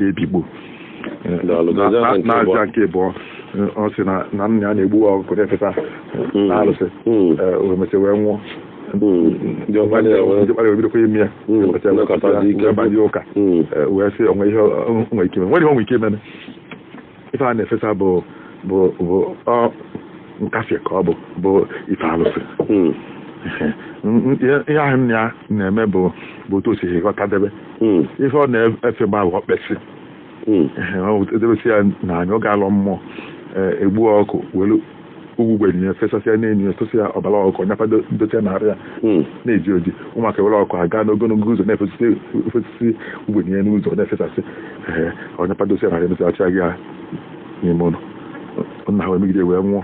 Adị ebigbo. Daalụ, gazie na nke Na abụọ. azịza nke abụọ, ọ sị na nna ya na-egbu ọkụkọ na-efesa na alụsị. O mesịa wee nwụọ. Ndị ọkpara ya wee Ndị ọkpara ya bidokwa ime ya. Emesịa wee Nọkọtazi ike. wee banye ụka. Wee sị onwe ihe o nwere ike ime, nwere ihe o nwere ike ime. Ife a na-efesa bụ ọ nkafie ka ọ bụ ife alụsị. Ihe ahụ nna ya na-eme bụ otu o si ghọtadebe. Ife ọ na-efe gba bụ ọkpesị. Ọ edebesi ya na anya oge alọ mmụọ, egbu ọkụ, welu ugwugwe ya fesasịa n'enyu ya, tosị ya ọbara ọkụ, nyapado dote narị ya. Na-eji oji ụmụaka were ọkụ aga n'ogologo ụzọ na-efesasị efesasị ugbenye ya n'ụzọ na-efesasị. Ee, ọ nyapadosi ya narị, emesị achịa gị ya n'ime ụlọ nna ha, wee megide wee nwụọ.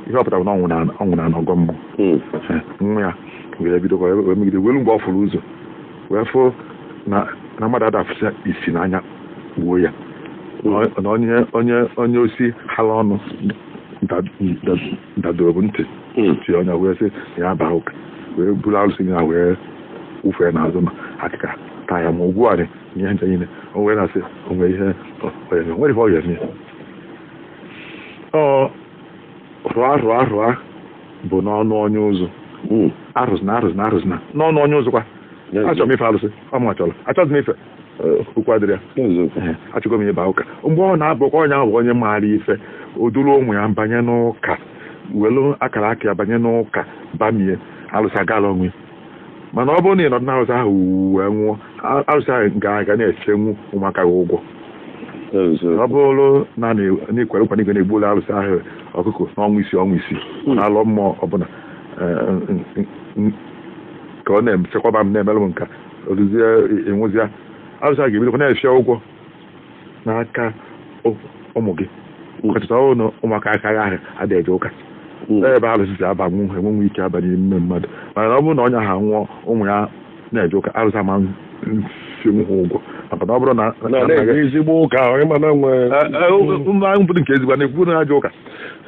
Ihe ọ pụtara bụ na ọnwụ na ọgọ mmụọ. Ee, nwa ya wee bidokwa wee megide welu mgbe ọ fụrụ ụzọ wee fụ na mmadụ adafụsịa isi n'anya gbuo ya, na onye osi hala ọnụ dadoro bụ ntị ntị onye wee sị na ya baa ụka, wee buru alụsị ya wee wụfee n'azụ na akịka taa ya. Ma ugbu a dị ihe nche niile o wee na-asị onwe ihe ọ ya nwere ihe ọ ga-eme ọ rụa rụa rụa bụ n'ọnụ onye ụzụ. Arụzina, arụzina, arụzina n'ọnụ onye ụzụ kwa. Achọrọ m ife alụsị, ọ ma chọrọ, achọghị m ife okwu adịrị ya. Eziokwu. Ee, achọgo m ịba ụka. Mgbe ọ na-abụkwa onye ahụ bụ onye maara ife, o duru ụmụ ya banye n'ụka, welu akara aka ya banye n'ụka, bamie alụsị agala onwe. Mana ọ bụrụ na ị nọdụ n'alụsị ahụ wee nwụọ, alụsị ahụ ga-aga na-echenwu ụmụaka gị ụgwọ. Eziokwu. Ọ bụrụ na na-ekwere nkwa na igwe na-egbuola alụsị ahụ ọkụkọ n'ọnwa 6, ọnwa 6 na-alọ mmụọ ọbụla, ka ọ na-echekwaba m, na-emelụ m nka oduzie enwụzia, alụsị ahụ ga-ebidokwa na-efe ụgwọ n'aka ụmụ gị, ọkachasị ọ bụrụ na ụmụaka aka ya ahụ adịghị eje ụka. Ebe alụsị si abanwu enwenwu ike aba n'ime mmadụ, mana ọ bụrụ na onye ahụ nwụọ, ụmụ ya na-eje ụka, alụsị ama nsinwu ha ụgwọ, maka na ọ bụrụ na na na-eje ezigbo ụka ahụ, ịma na nwe mba mbụrụ nke ezigbo a na-ekwu na ajọ ụka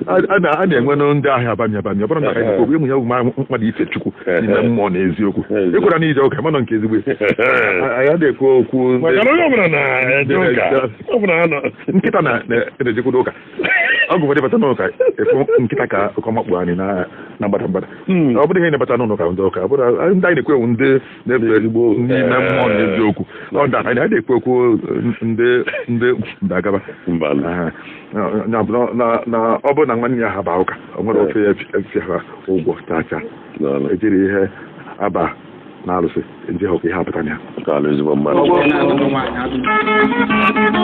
a na-enwe ndị ahịa abami abami. Ọ bụrụ na anyị ekwu ịmụ ya bụ mmadụ ife Chukwu n'ime mmụọ na eziokwu, ịkwara na ije ụka mana nke ezigbo anyị adịghị ekwu okwu maka na onye ọbụla na-eje ụka ọbụla ha nọ. Nkịta na-ejekwudo ụka ọgụ nwere bata n'ụka efu nkịta ka ụkọ makpu anyị na mgbada mgbada. Ọ bụrụ ihe na-ebata n'ụlọ ụka, ndị ụka ọ bụrụ ndị anyị na-ekwu ewu ndị na-efe ezigbo n'ime mmụọ na eziokwu. Ọ ndị anyị na-ekwu okwu ndị ndagaba. Mba. Aha. Ya bụ na ọ bụrụ na nwanne ya ha baa ụka, o nwere ofe ya efi ha ụgwọ chaa chaa. Daalụ. Ejiri ihe aba na alụsị eji ha ọkụ ihe apụta na ya. Daalụ, ezigbo mmadụ. Ọ bụrụ na anụrụ nwaanyị adụrụ.